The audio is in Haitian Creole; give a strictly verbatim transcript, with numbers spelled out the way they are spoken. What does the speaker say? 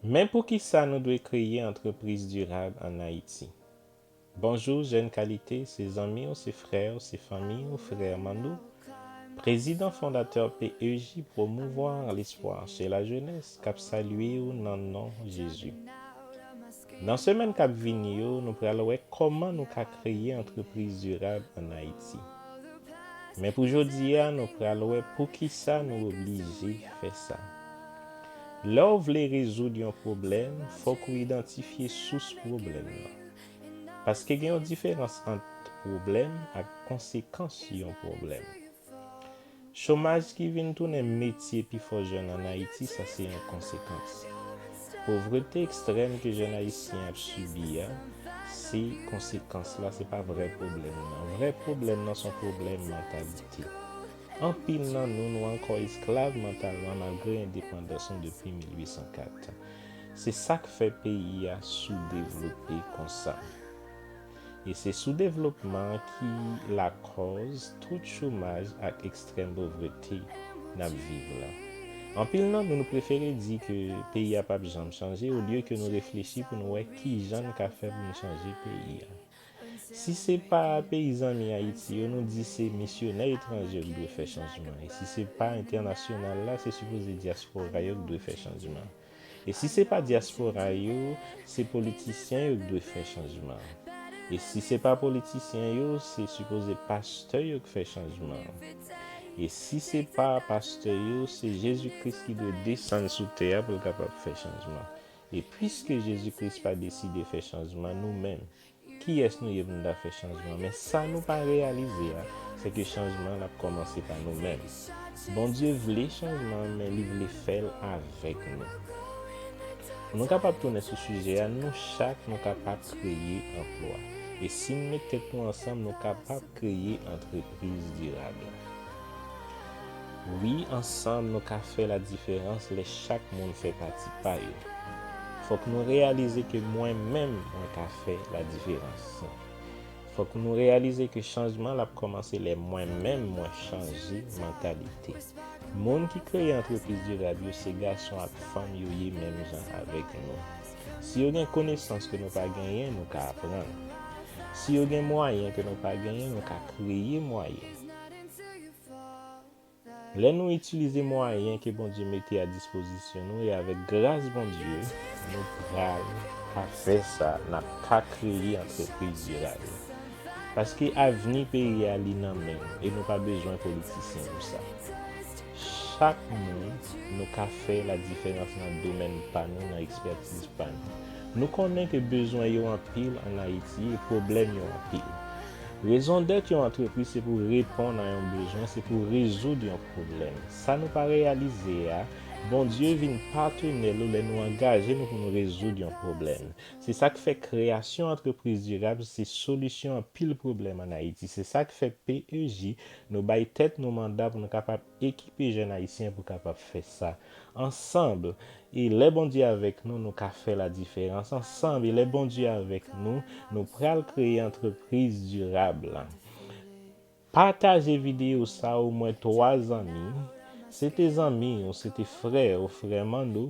Men poukisa nou dwe kreye antrepriz dirab ann Ayiti? Bonjou, Jèn Kalite, se zanmi w, se frè w, se fanmi w, frè Manno, prezidan fondatè P E J, Promouvoir l'Espoir chez la Jeunesse, k ap salye w nan non Jezi. Nan semèn k ap vini yo, nou pral wè kòman nou ka kreye antrepriz dirab ann Ayiti. Men pou jodi a, nou pral wè poukisa nou oblije fè sa. Lè w vle rezoud yon pwoblèm, fòk ou idantifye sous pwoblèm nan. Paske gen yon diferans ant pwoblèm ak konsekans yon pwoblèm. Chomaj ki vin tounen metye pifò jèn ann Ayiti, sa se yon konsekans. Povrete ekstrèm ke jèn ayisyen ap sibi a, se konsekans la, se pa vrè pwoblèm nan. Vrè pwoblèm nan se yon pwoblèm mantalite. Anpil nan nou, nou ankò esklav mantalman malgre endepandans nou depi mil uit san kat. Se sa k fè peyi a soudevlope konsa. E se soudevlopman an ki lakòz tout chomaj ak ekstrèm povrete n ap viv la. Anpil nan nou, nou prefere di ke peyi a p ap janm chanje olye ke nou reflechi pou nou wè kijan n ka fè pou n chanje peyi a. Si se pa peyi zanmi Ayiti yo, nou di se misyonè etranje yo k dwe fè chanjman. E si se pa entènasyonal la, se sipoze dyaspora yo k dwe fè chanjman. E si se pa dyaspora yo, se politisyen yo k dwe fè chanjman. E si se pa politisyen yo, se sipoze pastè yo k fè chanjman. E si se pa pastè yo, se Jezi Kris ki dwe desann sou tè a pou l kapab fè chanjman. E piske Jezi Kris pa deside fè chanjman, nou menm, kiyès nou ye pou n ta fè chanjman? Men sa nou pa reyalize a, se ke chanjman l ap kòmanse pa nou menm. Bondye vle chanjman, men li vle fè l avèk nou. Pou nou kapab tounen sou sijè a, nou chak nou kapab kreye anplwa. E si n met tèt nou ansanm, nou kapab kreye antrepriz dirab. Wi, ansanm nou ka fè ladiferans lè chak moun fè pati pa yo. Fòk nou reyalize ke mwen menm, mwen ka fè ladiferans. Fòk nou reyalize ke chanjman l ap kòmanse lè mwen menm mwen chanje mantalite. Moun ki kreye antrepriz dirab yo se gason ak fanm yo ye menm jan avèk nou. Si yo gen konesans ke nou pa genyen, nou ka aprann. Si yo gen mwayen ke nou pa genyen, nou ka kreye mwayen. Lè nou itilize mwayen ke Bondye mete a dispozisyon nou e avèk gras Bondye, nou pral ka fè sa, n ap ka kreye antrepriz dirab. Paske avni peyi a li nan men nou e nou pa bezwen politisyen pou sa. Chak moun nou ka fè ladiferans nan domèn pa nou, nan ekspètiz pa nou. Nou konnen ke bezwen yo anpil ann Ayiti e pwoblèm yo anpil. Rezondèt yon antrepriz se pou reponn a yon bezwen, se pou rezoud yon pwoblèm. Sa nou pa reyalize a, Bondye vin patenè nou lè nou angaje nou pou nou rezoud yon pwoblèm. Se sa k fè kreyasyon antrepriz dirab se solisyon anpil pwoblèm ann Ayiti. Se sa k fè P E J, nou bay tèt nou manda pou nou kapab ekipe jèn ayisyen pou kapab fè sa. Ansanm, e lè Bondye avèk nou, nou ka fè ladiferans. Ansanm, e lè Bondye avèk nou, nou pral kreye antrepriz dirab la. Pataje videyo sa omwen twa zanmi. Se te zanmi w, se te frè w, frè Manno,